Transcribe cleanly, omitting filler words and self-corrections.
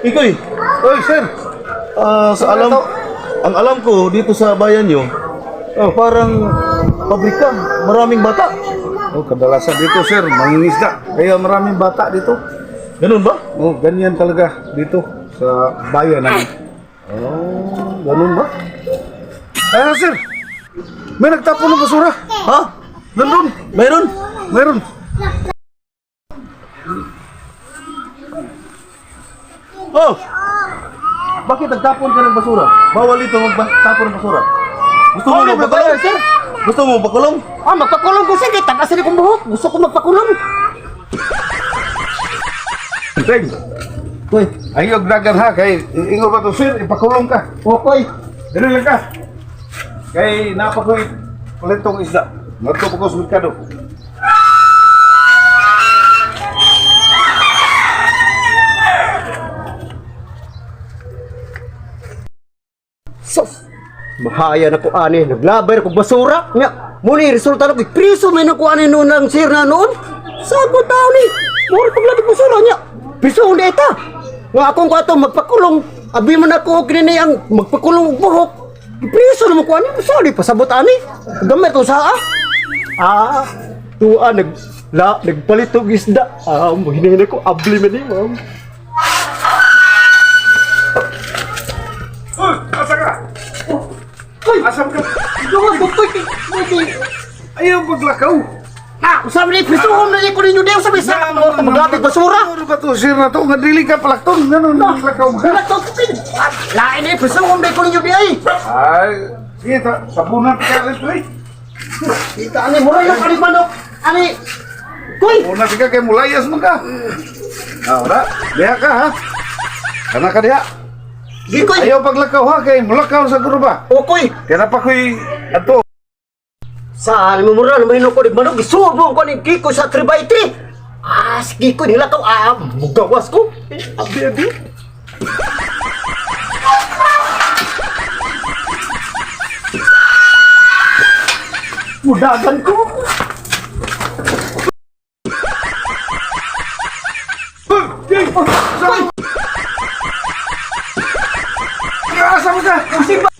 Ikoy, Oy, sir. Sa alam, ang alam ko dito sa bayan nyo, Oh. parang pabrika, maraming bata. Oh, kadalasan dito, sir, mangingisda. Kaya maraming bata dito. Ganun ba? Oh, ganyan talaga dito sa bayan namin. Oh, ganun ba? Ay, sir. May nagtapon ng basura. Ha? Nandun. Meron? Meron. Oh! Bakit nagtapon ka ng basura? Bawal dito magtapon ng basura. Gusto mo Oh, libre magpakulong? ba yan, sir? Gusto mo magpakulong? Ah, magpakulong ko, sir. Kay tagas na kong buhok. Gusto ko magpakulong. Teng. Uy, Ayaw dagan ha kay ingon ba to sir, ipakulong ka. okay. Dili lang ka. Kay napakoy palitong isda. Ngadto pa ko sa merkado. Sus! Mahaya na ko ani, naglabay ko basura. Nya, muni resulta na ko, priso may na ko ani noon ang sir na noon. Sagot tao ni, mura paglabay basura niya. Priso hindi ita. Nga akong ko ato magpakulong, abi man ako og kini ang magpakulong og buhok. Priso naman ko ani, sorry pasabot ani. Gamit ko sa ah. Ah, tuwa nag la nagpalit og isda. Ah, hinihini ko abli man ni ma'am. Uy, asa ka? Uy, Asa ka? duwa ko koy. Ayaw paglakaw. Ah, usap ni prisuhon na ko ninyo daw sabi sa ako maglapit basura. Ano ba to sir na to? Nga dili ka palakton. Ngano naglakaw ka? Wala to tin. Lain ni prisuhon na ko ninyo di ay. Ay, sige, sabunan ka rin pre. Kita ani muray lang ani manok. Ani Kuy, Una ka kay mulayas man ka. Ah, wala. Diha ka ha. Kana ka diha. di koy. Ayaw paglakaw ha kay mulakaw sa gruba. Okoy. Kaya na pa ko'y ato. Sa mo mura na mahino ko ni manok gisubong ko ni Kiko sa 3x3. Ah, sige ko nila ko ah, mugawas ko. Abi abi. Mudagan ko. Asa mo ka?